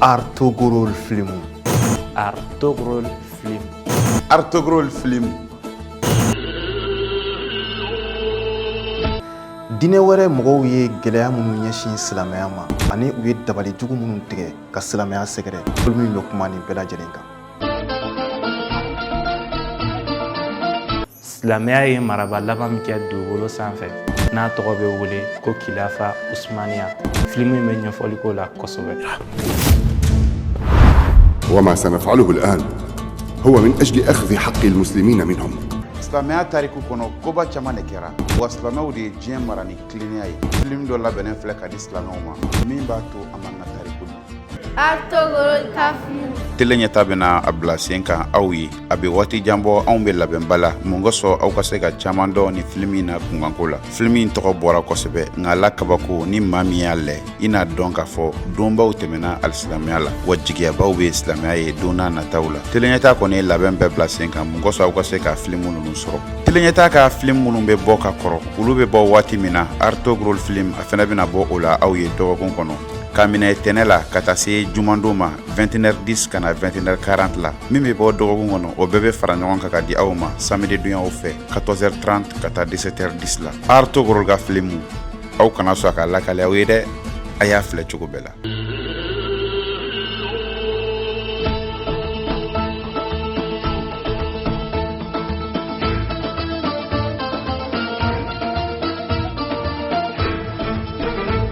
Artogorol Film. Artogorol Film. Artogorol Film. Diinɛ wɛrɛ mɔgɔw ye gɛlɛya minnu ɲɛsin silamɛya ma ani u ye dabali jugu minnu tigɛ ka silamɛya sɛgɛrɛ, film in bɛ kuma nin bɛɛ lajɛlen kan. Silamɛya ye maraba laban min kɛ dugukolo sanfɛ, n'a tɔgɔ bɛ wele ko Kilafa Usumaniya, filimu in bɛ ɲɛfɔli k'o la kosɛbɛ. وما سنفعله الآن هو من أجل أخذ حق المسلمين منهم. Silamɛya tariku kɔnɔ, koba caman de kɛra wa silamɛw de ye diɲɛ mara ni tilennenya ye. Filimu dɔ labɛnnen filɛ ka di silamɛw ma min b'a to an b'an ka tariku dɔn. Tele ɲɛta bɛna a bila sen kan aw ye. A bɛ waati jan bɔ anw bɛ labɛnba la. Mun kosɔn? Aw ka se ka caman dɔn ni filimu in na kunkanko la. Filimu in tɔgɔ bɔra kosɛbɛ, nka la kabako ni maa min y'a lɛ, i n'a dɔn k'a fɔ donbaw tɛmɛna alisilamɛya la, wa jigiyabaw bɛ silamɛya ye don n'a nataw la. Tele ɲɛta kɔni ye labɛn bɛɛ bila sen kan. Mun kosɔn? Aw ka se ka filimu ninnu sɔrɔ. Tele ɲɛta ka filimu minnu bɛ bɔ ka kɔrɔ, olu bɛ bɔ waati min na, Artogorol Film a fana bɛna bɔ o la aw ye dɔgɔkun kɔnɔ, ka minɛ tɛnɛ la ka taa se jumandon ma, 21h10 ka na 21h40 la. Min bɛ bɔ dɔgɔkun kɔnɔ, o bɛɛ bɛ fara ɲɔgɔn kan ka di aw ma samedi donyaw fɛ, 14h30 ka taa 17h10 la. Artogorol ka filimu, aw kana sɔn a ka lakale aw ye dɛ, a y'a filɛ cogo bɛɛ la.